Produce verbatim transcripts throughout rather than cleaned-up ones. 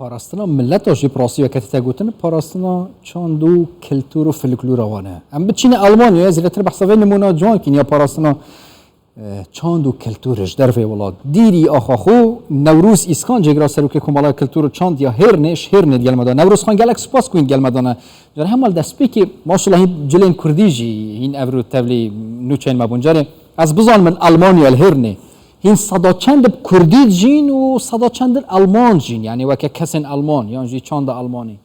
Parastina mileta jî bi rastî weke te gotin, parastina çand û kultur û folklora wan e. Em biçîne Almanyayê, zêdetir behsa vê nimûna ciwan kîn ya parastina, e, çand û kultur ji dervê welat. Dîrî axa xwe Newroz Îskan, cêgira serokê Komala Kultur û Çand ya Hêrnê, ji Hêrnê di gel me de. Newroz Xan, gelek spas ku hîn di gel me de ne. Car hemal destpêkê, maşallah, hîn cilên kurdî jî hîn evro tevlî nûçeyên me bûn. Carê ez bizanim, li Almanya, li Hêrnê, hîn seda çend bi kurdî dijîn û seda çend Alman dijîn, yanî weke kesên Alman yan jî çanda Almanî?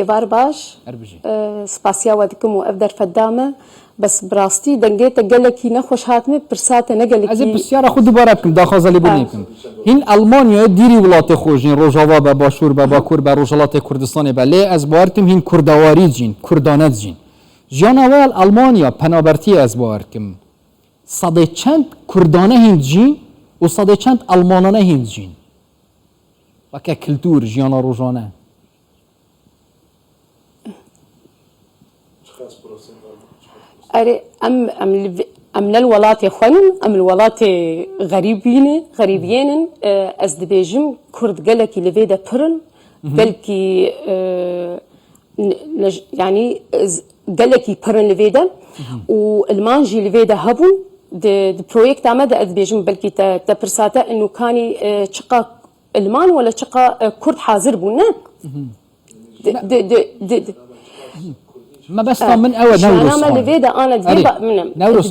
Êvar baş. Her bijî. Spasiya we dikim û ev derfet da me. Bes bi rastî dengê te gelekî nexweş hat min, pirsa te ne gelekî. Ez ê pirsyara xwe dubare bikim, daxwaza lêbûnê bikim. Hîn Almanyayê dîrî welatê xwe jîn, Rojava be, Başûr be, Bakur be, Rojhilatê Kurdistanê be. Lê ez bawer dikim hîn kurdawarî dijîn, kurdane dijîn. Jiyana we ya li Almanya, penabertiyê ez bawer dikim. Sedê çend kurdane hîn dijîn û sedê çend almanane hîn dijîn? Weke kultur, jiyana rojane. Erê, em, em, li vê- em ne li welatê xwe nin, em li welatê xerîbî ne, xerîbiyê nin. E, ez dibêjim, Kurd gelekî li vê de pir in, belkî, e, ne- ne- yanî, e, z- gelekî pir in li vê de û Ilman jî li vê de hebûn. Di, di proyekta me de ez dibêjim, belkî te, te pirsa te, inu kanî, e, çiqa Ilman wala çiqa, e, Kurd hazir bûn, ne? Di, di, di, di, di. Mebesta min ew e, Newroz Xan. Jiyana me li vê de ana divê ba-, min,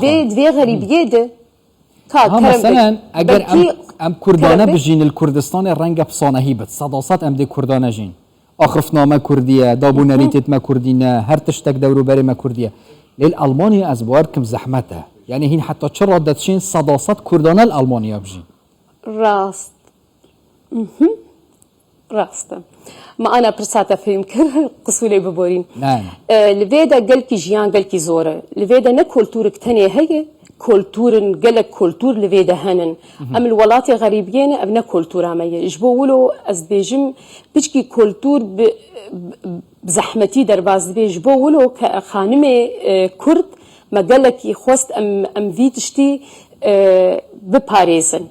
divê, divê xerîbiyê de. Ka, ha, kerem meselen, bik. Eger em, em kurdane bijîn li Kurdistanê, renge bi sanehî bit. Sedased em dê kurdane jîn. Axiftina me kurdî ye, dabûnerîtêt me kurdî ne, her tiştek dewroberê me kurdî ye. Lê li Almanya ez bawer dikim zehmet e. Yanî hîn heta çi rad de dişên sedased kurdane li Almanya bijîn? Rast. Mhm. Rast e. Me ana pirsa te fêm kir, qisûrê biborîn. Ne, ne. E, li vê de gelkî jiyan gelkî zor e. Li vê de ne kultûrik tenê heye, kultûrin, gelek kultûr li vê de henin. Mhm. Em li welatê xerîbiyê ne, ev ne kultûra me ye. Ji bo wilo ez dibêjim, piçkî kultûr bi, bi, bi zehmetî derbas dibe. Ji bo wilo ke xanimê, e, Kurd, me gelekî xwest em, em vî tiştî, e, biparêzin.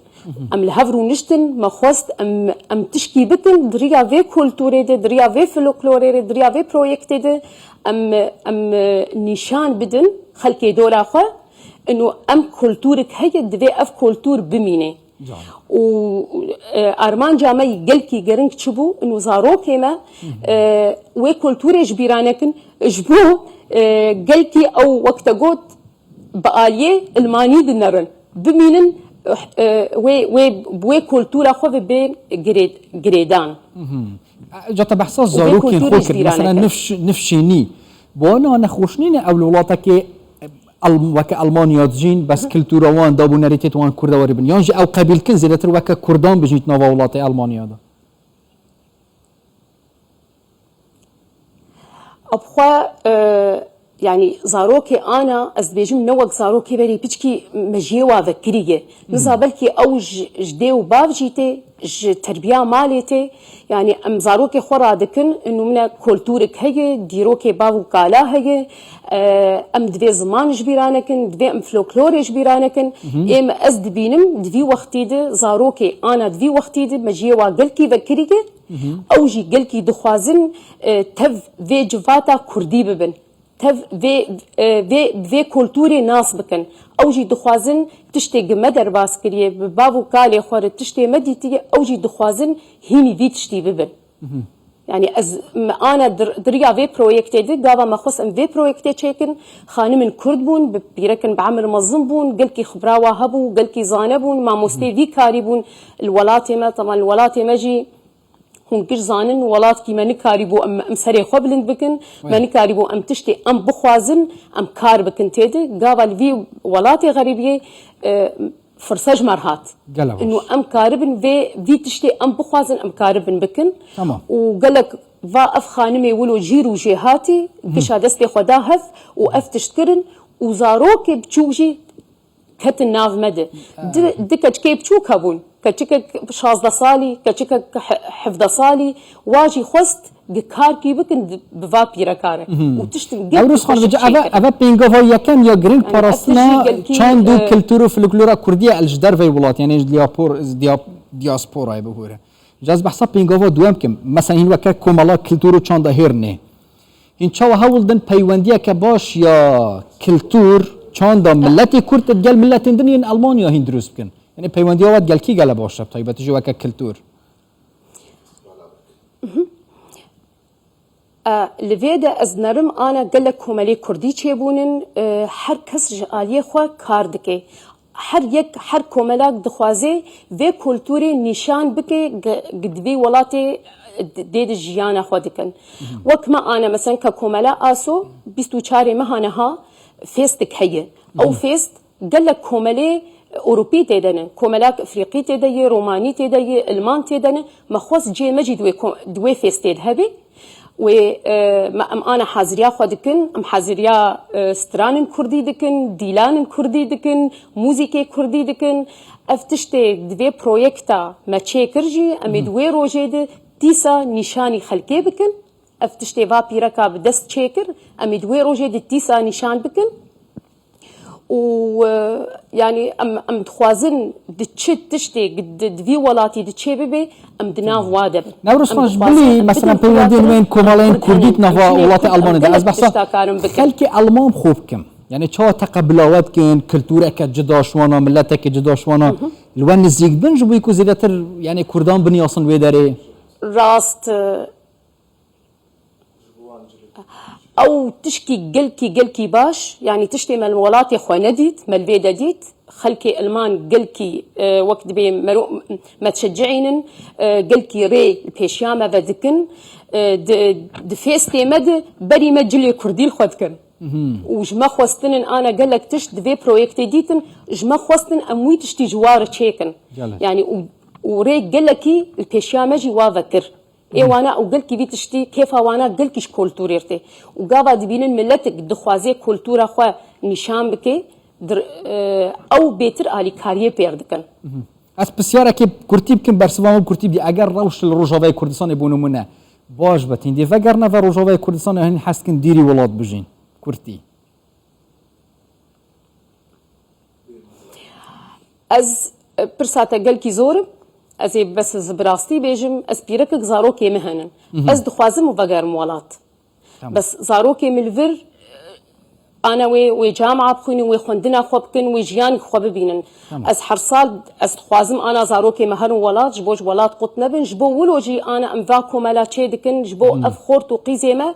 Em li hev rûniştin, me xwest em, em tişkî bikin, di riya vê kultûrê de, di riya vê folklorê de, di riya vê proyektê de em, em nîşan bidin xelkê dora xwe, ino em kultûrik heye, divê ev kultûr bimîne. Can. Û, e, armanca me yî gelkî giring çi bû, ino zarokê me, e, wê kultûrê ji bîra nekin, ji bo, e, gelkî ew wek te got, bi aliyê ilmanî dinerin, bimînin, eh, wê, wê, bi wê kultûra xwe ve bên girê-, girêdan. Ca te behsa zarokên xwe kir, mesela nifş-, nifşênî. Bi wana nexweş nîne ew li welatekê, eh, Al-, weke Almanya dijîn, bes kultûra wan, dabûnerîtêt wan kurdewarî bin. Yan jî ew qebîl kin zêdetir weke kurdan bijîn di nava welatê Almanya de. Bi xwe, e, yanî zarokê ana, ez dibêjim ne wek zarokê berê piçkî mejiyê wa vekirî ye. Niza belkî ew ji, ji dê û bav jî tê, ji terbiya malê tê. Yanî em zarokê xwe radikin, û min e kultûrek heye, dîrokê bav û kala heye. E, em divê ziman ji bîra nekin, divê em folklorê ji bîra nekin. Ê me ez dibînim, di vî wextî de zarokê ana di vî wextî de mejiyê wa gelkî vekirî ye. Ew jî gelkî dixwazin, e, tev vê civata kurdî bibin. Tev vê, e, vê, vê kultûrê nas bikin. Ew jî dixwazin tiştê gi me derbas kiriye, bi bav û kalê xwe re tiştê me dîtiye, ew jî dixwazin hînî vî tiştî bibin. Yanî ez, me ana dir-, di riya vê proyektê de, gava me xwest em vê proyektê çêkin, xanimên kurd bûn, bi pîrekin bi emir mezin bûn, gelkî xibra wa hebû, gelkî zane bûn, mamosteyê vî karî bûn li welatê me, teban li welatê me jî hûn giş zanin, welatkî me nikarîbû em, em serê xwe bilind bikin, me nikarîbû em tiştê em bixwazin, em kar bikin tê de. Gava li vî welatê xerîbiyê, e, firse ji me re hat. Gelek baş. Û em karibin vê, vî tiştê em bixwazin, em karibin bikin. Tamam. Û gelek va ev xanimê wilo jîr û jêhatî, gişa destê xwe da hev û ev tişt kirin û zarokê biçûk jî ketin nav me de. Di, di keçikê biçûk hebûn. Keçikek şazdeh salî, keçikek he-, hevdeh salî, wa jî xwest Gi karkî bikin di- bi va pîreka re. Û tiştin gelkî Ewroz Xan, xweşik vêca eve, çêkirin. eve pêngava yekem ya girîng Yani, parastina ev tişt jî gelkî, çand û e, kultur û folklora kurdî ye el ji derveyî welat, yanî ji diyapor, diya- diasporayê bihûre. Ji ez behsa pêngava duwem kim. Mesela hîn weke komela kultur û çanda hêrnê. Hîn çawa hewl din peywendiyeke baş ya kultur, çanda miletê kurd digel miletên din yên Elmanya hîn dirust bikin. Yanî peywendiya we digel kî gele baş e, bi taybetî jî weke kultur. E, li vê de ez nerim ana gelek komelê kurdî çêbûnin, e, her kes ji aliyê xwe kar dike. Her yek, her komelak dixwaze vê kulturê nîşan bike gi- gi- di vê welatê, e, dê di jiyana xwe dikin. Wek me ana, mesela ke komela Aso, bîst û çarê meha niha fêstik heye. Ew fêst gelek komelê Ewropî tê de ne, komelak Efrîqî tê de ye, Romanî tê de ye, Ilman tê de ne. Me xwest cê me jî di wê ko- di wê fêstê de hebe. Wê, e, me em ana haziriya xwe dikin, em haziriya, e, stranin kurdî dikin, dîlanin kurdî dikin, muzîkê kurdî dikin. Ev tiştê di vê proyekta me çêkir jî, em ê di wê rojê de dîsa nîşanî xelkê bikin. Ev tiştê va pîreka bi dest çêkir, em ê di wê rojê de dîsa nîşan bikin. Û, e, yanî em, em dixwazin di çi tiştê di, di vî welatî di çê bibe, em di nav wa de bin. Newroz Em Xan, ji dixwazin bilî, em mesela, bidin peywendiyên xuyatir, wên komalayên em kurdî di nava em welatê em Elmanê de. Ez gelek behsa tişta karin bikin. Xelkê Elman xwe bikim. Yanî çawa teqebila we dikin, kultureke cida ji wana, mileteke cida ji wana, li we nizîk bin ji bo ku zêdetir, yanî kurdan biniyasin wê derê? Rast, e, Ew tişkî gelkî, gelkî baş, yanî tiştê me li welatê xwe nedît, me li vê de dît. Xelkê Elman gelkî, e, wek dibê mero-, me dişecicînin, e, gelkî rê li pêşiya me ve dikin, e, di, di fêstê me de berî me cilê kurdî li xwe dikin. Û ji me xwestinin ana gelek tişt di vê proyektê dîtin, ji me xwestin em wî tiştî ji wa re çêkin. Gelek. Yanî û, û rê gelekî li pêşiya me jî wa vekir. Ê wana û gelkî vî tiştî kêfa wana gelkî ji kulturê tê. Û gava dibînin miletik dixwaze kultura xwe nîşan bike, dir, e, ew bêtir alîkariyê pêr dikin. Ez pisyarekê kurtî bikim, bersiva min kurtî bî. Eger rewş li Rojavayê Kurdistanê bo nimûne baş be, tîndê vegerine ve Rojavayê Kurdistanê, hîn hez dikin dîrî welat bijîn. Kurtî. Ez, e, pirsa te gelkî zor im. Ez ê bes ez bi rastî bêjim, ez pîrekek zarokê min henin. Ez dixwazim û vegerim welat. Tamam. Bes zarokê min li vir, e, ana wê, wê camia bixwînin, wê xwendina xwe bikin, wê jiyanê xwe bibînin. Tamam. Ez her sal, ez dixwazim ana zarokê me herin welat, ji bo ji welat qut nebin, ji bo wilo jî ana em va komela çê dikin, ji bo ev xort û qîzê me,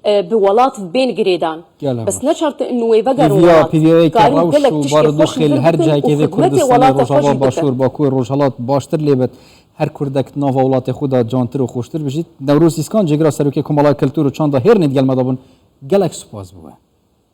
e, bi welat bên girêdan. Gelek baş. Bes ne şert in wê vegerin welat. Pêviya, pêviyayeke rewş û barodoxê li her cihekê vê Kurdistanê, Rojava, Başûr, Bakur, Rojhilat baştir lê bit. Her Kurdek di nava welatê xwe de cantir û xweştir bijît. Newroz Îskan, cêgira Serokê Komela Kultur û Çanda Hêrnê digel me de bûn. Gelek spas bi we.